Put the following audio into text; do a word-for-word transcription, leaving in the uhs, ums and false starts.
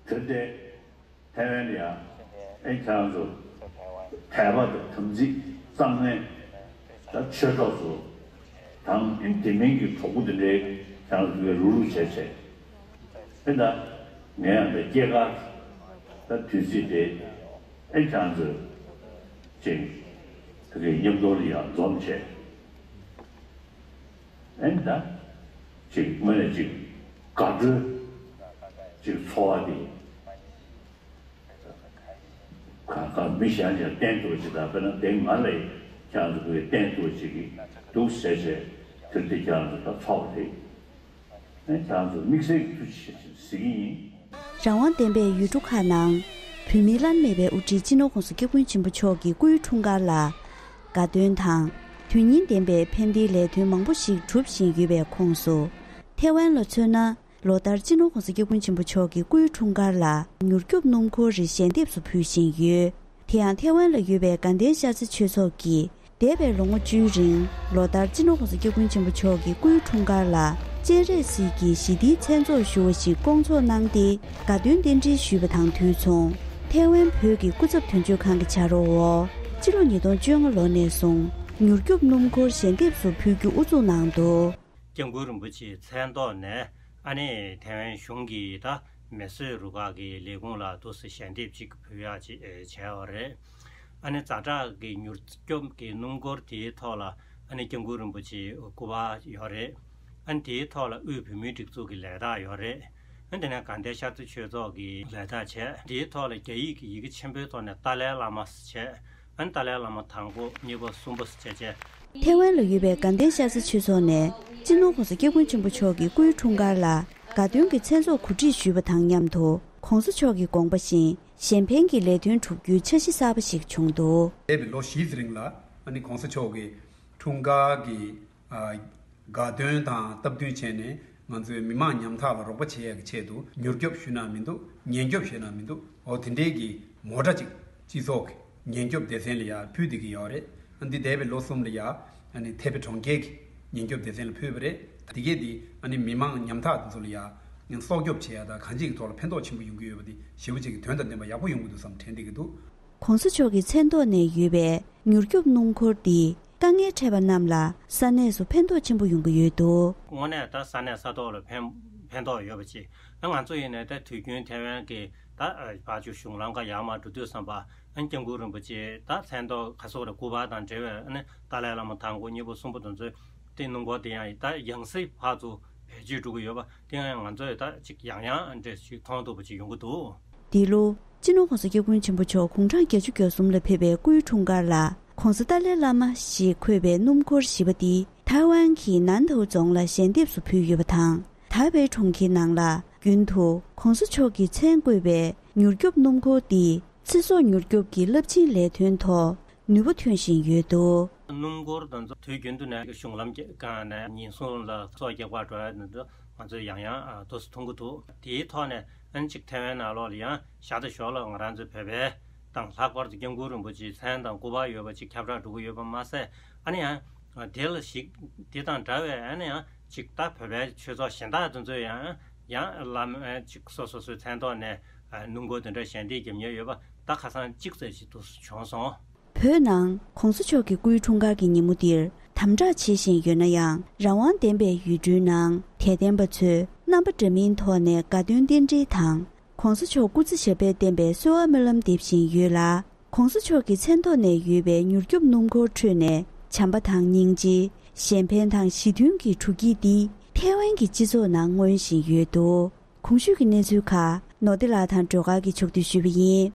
དེར་བརྟེན་ཐའེ་ཝན་ལ་ཡང་ཨེ་ཁྱེད་རང་ཚོ་དད་པ་དང་དམ་ཚིག་གཙང་མའི་ད་ཆོས་གྲོགས་ཚོ་དང་ཨེ་དེ་མིན་གྱི་གྲོགས་པོ་དེ་འདྲའི་ཁྱེད་རང་ཚོ་གིས་རུག་རུག་བྱས་བྱས། ཨེ་ད་ངས་ཡང་ད་སྐྱེས་སྐར་ད་དུས་ཚིགས་དེ་ཨེ་ཁྱེད་རང་ཚོ་ཅིག་ད་གི་མཉམ་དུ་ལ་ཡང་འཛོམས་བྱས། ཨེ་ད་ཅིག་དངོས་གནས་ཅིག་དགའ་སྤྲོའི་ཅིག་ཚོར་བ་དེ། གང་ག་མི་གཞན་ལ་བསྟན་ཐུབ་ཅིག་དང་། དཔེར་ན་དེ་ང་ལ་ཁྱེད་རང་ཚོ་གིས་བསྟན་ཐུབ་ཅིག་གི་འདུག་ཟེར་བྱས། དེར་དེ་ཁྱེད་རང་ཚོ་ད་ཚོགས་དེ་ཨེ་ཁྱེད་རང་ཚོ་དམིགས་བསལ་གྱི་ཐུགས་རྗེ་ཆེ་ཞེས་ཟེར་གྱི་ཡིན། རང་དབང་ལྡན་པའི་ཡུལ་གྲུ་ཁག་ནང་བོད་མིའི་བླ་ན་མེད་པའི་དབུ་ཁྲིད་སྤྱི་ནོར་༸གོང་ས་༸སྐྱབས་མགོན་ཆེན་པོ་མཆོག་གི་སྐུའི་འཁྲུངས་སྐར་ལ་དགའ་སྟོན་དང་དོན་སྙིང་ལྡན་པའི་ཕན་བདེའི་ལས་དོན་མང་པོ་ཞིག་སྒྲུབ་བཞིན་ཡོད་པའི་ཁོངས་སུ། ཐའེ་ཝན་ལ་མཚོན་ན། ལོ་ལྟར་སྤྱི་ནོར་༸གོང་ས་༸སྐྱབས་མགོན་ཆེན་པོ་མཆོག་གི་སྐུའི་འཁྲུངས་སྐར་ལ་མྱུར་སྐྱོབ་སྣུམ་འཁོར་རེ་ཞལ་འདེབས་སུ་ཕུལ་བཞིན་ཡོད། དེ་ཡང་ཐའེ་ཝན་ལ་ཡོད་པའི་དགའ་ལྡན་ཤར་རྩེ་ཆོས་ཚོགས་ཀྱིས་འདས་པའི་ལོ་ངོ་བཅུའི་རིང་ལོ་ལྟར་སྤྱི་ནོར་༸གོང་ས་༸སྐྱབས་མགོན་ཆེན་པོ་མཆོག་གི་སྐུའི་འཁྲུངས་སྐར་ལ་སྤྱན་རས་གཟིགས་ཀྱི་ཞི་བདེའི་མཚན་ཚོགས་ཞུ་བ་ཞིག་བསྐོང་ཚོགས་གནང་སྟེ། དགའ་སྟོན་རྟེན་འབྲེལ་ཞུས་པ་དང་དུས་མཚུངས། ཐའེ་ཝན་བོད་ཀྱི་སྐུ་ཚབ་དོན་གཅོད་ཁང་གི་བྱ་རོག་འོག་སྤྱི་ལོ་ཉིས་སྟོང་བཅོ་ལྔ་ལོ་ནས་བཟུང་མྱུར་སྐྱོབ་སྣུམ་འཁོར་ཞལ་འདེབས་སུ་ཕུལ་རྒྱུ་དབུ་འཛུགས་གནང་འདུག། སྐྱབས་མགོན་རིན་པོ་ཆེའི་མཚན་ཐོག་ནས་ཨ་ནི་ཐའེ་ཝན་གཞུང་གིས་ད་མེ་གསོད་རུ་ཁག་གི་ལས་ཁུངས་ལ་འདུག་སེ་ཞལ་འདེབས་ཅིག་ཕུལ་ཡག་ཅིག་ཨེ་བྱས་པ་རེད། ཨ་ནི་ཛ་དྲག་གི་མྱུར་སྐྱོབ་ཀྱི་སྣུམ་འཁོར་དེའི་ཐོག་ལ་ཨ་ནི་སྐྱབས་མགོན་རིན་པོ་ཆེའི་སྐུ་པར་ཡོད་རེད། ཨ་ནི་དེའི་ཐོག་ལ་དབུས་བོད་མིའི་སྒྲིག་འཛུགས་ཀྱི་ལས་རྟགས་ཡོད་རེད། ཨ་ནི་དེ་ནས་དགའ་ལྡན་ཤར་རྩེ་ཆོས་ཚོགས་ཀྱི་ལས་རྟགས་བྱས། དེའི་ཐོག་ལ་རྒྱ་ཡིག་གི་ཡི་གེ་ཆེན་པོའི་ཐོག་ནས་ཏཱ་ལའི་བླ་མ་བྱས། ཨ་ནི་ཏཱ་ལའི་བླ་མ་དང་པོ་གཉིས་པ་གསུམ་པ་བྱས་བྱས། ཐའེ་ཝན་ལ་ཡོད་པའི་དགའ་ལྡན་ཤར་རྩེ་ཆོས་ཚོགས་ནས་སྤྱི་ནོར་༸གོང་ས་༸སྐྱབས་མགོན་ཆེན་པོ་མཆོག་གི་སྐུའི་འཁྲུངས་སྐར་ལ་དགའ་སྟོན་གྱི་མཚན་ཚོགས་གོ་སྒྲིག་ཞུས་པ་དང་མཉམ་དུ་༸གོང་ས་མཆོག་གི་དགོངས་པ་བཞིན་གཞན་ཕན་གྱི་ལས་དོན་བསྒྲུབ་རྒྱུའི་འཆར་གཞི་གསར་པ་ཞིག་བྱུང་འདུག། འདས་པའི་ལོ་བཞིའི་རིང་ལ་ཨ་ནི་༸གོང་ས་མཆོག་གི་འཁྲུངས་སྐར་གྱི་ཨ་དགའ་སྟོན་དང་སྟབས་བསྟུན་བྱས་ནས་ང་ཚོའི་མི་མང་ཉམ་ཐག་ལ་རོགས་པ་བྱེད་ཡག་གི་ཆེད་དུ་མྱུར་སྐྱོབ་ཞུས་ན་མི་འདུག། ཉེན་སྐྱོབ་ཞུས་ན་མི་འདུག། འོ་དེ་འདྲའི་གི་མོ་ཊ་ཅིག་སྤྱི་ཚོགས་ཀྱི་ཉེན་སྐྱོབ་སྡེ་ཚན་ལ་ཡ་ཕུལ་བསྡད་ཀྱི་ཡོད་རེད། ཨ་འདི་འདས་པའི་ལོ་གསུམ་ལ་ཡ་ཨ་ནི་ཐེ་པེ་གྲོང་ཁྱེར་གྱི་ཉེན་སྐྱོབ་སྡེ་ཚན་ལ་ཕུལ་བ་རེད། དེ་གས་འདི་ཨ་ནི་མི་མང་ཉམ་ཐག་དེ་ཚོ་ལ་ཡ་སྲོག་སྐྱོབ་བྱེད་ཡ་དང་གང་ཅིའི་ཐོག་ལ་ཕན་ཐོགས་ཆེན་པོ་ཡོང་གི་ཡོད་པ་འདི་ཞེ་པོ་ཅིག་གི་དོན་དང་ལྡན་པ་ཡག་པོ་ཡོང་གི་འདུག་བསམ་དྲན་བསྡད་ཀྱི་འདུག། ༸གོང་ས་མཆོག་གི་མཚན་ཐོག་ནས་ཡོད་པའི་མྱུར་སྐྱོབ་སྣུམ་འཁོར་འདིས་དཀའ་ངལ་འཕྲད་པ་རྣམས་ལ་ས་གནས་སུ་ཕན་ཐོགས་ཆེན་པོ་ཡོང་གི་ཡོད་འདུག། དངོས་གནས་ད་ས་གནས་ས་ཐོག་ལ་ཕན་ཕན་ཐོགས་ཡོད་པ་ཅིག། ཨ་ང་ཚོ་ཡིན་ནའི་ད་དུས་རྒྱུན་ཐའེ་ཝན་གྱི་ད་ཕར་ཚུར་གཞུང་ལམ་ཁ་ཡར་མར་འགྲོ་དུས་ཙམ་པ་ཨ་སྐྱབས་མགོན་རིན་པོ་ཆེ་ད་མཚན་ཐོག་ག་ཟེར་དགོས་རེད། སྐུ་པར་དང་འབྲེལ་བའི་ཨ་ནི་ཏཱ་ལའི་བླ་མ་དང་པོ་གཉིས་པ་གསུམ་པ་དེ་ཚོའི་དེ་སྣུམ་འཁོར་དེ་ཡང་ད་ཡང་སེ་ཕར་ཚུར་བེད་སྤྱོད་འགྲོ་གི་ཡོད་པ་དེ་ཡང་ང་ཚོས་ད་ཅིག་ཡང་ཡང་འདྲ་ཞིག་མཐོང་ཐུབ་པ་ཅིག་ཡོང་གི་འདུག། འདི་ལོ་སྤྱི་ནོར་༸གོང་ས་༸སྐྱབས་མགོན་ཆེན་པོ་མཆོག་དགུང་གྲངས་བརྒྱད་ཅུ་གྱ་གསུམ་ལ་ཕེབས་པའི་སྐུའི་འཁྲུངས་སྐར་ལ་༸གོང་ས་ཏཱ་ལའི་བླ་མ་ཞེས་འཁོད་པའི་སྣུམ་འཁོར་བཞི་པ་འདི་ཐའེ་ཝན་གྱི་ནན་ཐའོ་རྫོང་ལ་ཞལ་འདེབས་སུ་ཕུལ་ཡོད་པ་དང་། ཐའེ་པེ་གྲོང་ཁྱེར་ནང་ལ་རྒྱུན་དུ་༸གོང་ས་མཆོག་གི་མཚན་བཀོད་པའི་མྱུར་སྐྱོབ་སྣུམ་འཁོར་འདིས་ཚེ་སྲོག་མྱུར་སྐྱོབ་ཀྱི་རླབས་ཆེན་ལས་དོན་ཐོག་ནུས་པ་ཐོན་བཞིན་ཡོད་འདུག། སྣུམ་འཁོར་དེ་ཚོ་དུས་རྒྱུན་དུ་ནས་གཞུང་ལམ་སྒང་ནས་ཉེན་སྲུང་ལ་སྲོག་སྐྱོབ་པར་འགྲོ་ཡ་དེ་ཚོ་ང་ཚོས་ཡང་ཡང་ཨ་འདུག་སེ་མཐོང་གི་འདུག། དེའི་ཐོག་ནས་ཨ་ནི་གཅིག་ཐའེ་ཝན་ནང་ལོགས་ལ་ཡང་ཤར་དང་ཞོར་ལ་ང་རང་ཚོའི་བོད་པའི་དང་ལྷག་པར་དུ་སྐྱབས་མགོན་རིན་པོ་ཆེའི་མཚན་དང་སྐུ་པར་ཡོད་པ་ཅིག་ཁྱབ་བསྒྲགས་འགྲོ་གི་ཡོད་པ་མ་ཟད། ཨ་ནི་ཡང་དེ་ལ་གཞིགས་དེ་དང་འདྲ་བའི་ཨ་ནི་ཡང་ཅིག་ད་བོད་པའི་ཆོས་ཚོགས་གཞན་དག་དེ་ཚོས་ཡང་ཡང་བླ་མ་ཅིག་སོ་སོ་སོའི་མཚན་ཐོག་ནས་སྣུམ་འཁོར་དེ་འདྲ་ཞལ་འདེབས་བརྒྱབ་མྱོང་ཡོད་པ་ད་ཁ་སང་གཅིག་ཙམ་ཞིག་འདུག་སེ་བྱུང་སོང་། བོད་ནང་༸གོང་ས་མཆོག་གི་སྐུའི་འཁྲུངས་སྐར་གྱི་ཉིན་མོ་འདིར་དམ་དྲག་བྱེད་བཞིན་ཡོད་ན་ཡང་། རང་དབང་ལྡན་པའི་ཡུལ་གྲུའི་ནང་དད་ལྡན་པ་ཚོས་རྣམ་པ་འདྲ་མིན་ཐོག་ནས་དགའ་སྟོན་རྟེན་འབྲེལ་དང་༸གོང་ས་མཆོག་སྐུ་ཚེ་ཞབས་པད་བརྟན་པའི་གསོལ་བ་སྨོན་ལམ་འདེབས་བཞིན་ཡོད་ལ། ༸གོང་ས་མཆོག་གི་མཚན་ཐོག་ནས་ཡོད་པའི་མྱུར་སྐྱོབ་སྣུམ་འཁོར་ཁྲོད་ནས་བྱམས་པ་དང་སྙིང་རྗེ། གཞན་ཕན་དང་ཞི་མཐུན་གྱི་སྒྲུབ་བརྒྱུད་འདི་ཐའེ་ཝན་གྱི་སྤྱི་ཚོགས་ནང་མངོན་བཞིན་ཡོད་འདུག། གོང་ཞུས་ཀྱི་གནས་ཚུལ་ཁག་ནོར་བདེ་ལགས་དང་སྒྲོལ་དཀར་གྱིས་ཕྱོགས་བསྡུས་ཞུས་པ་ཡིན།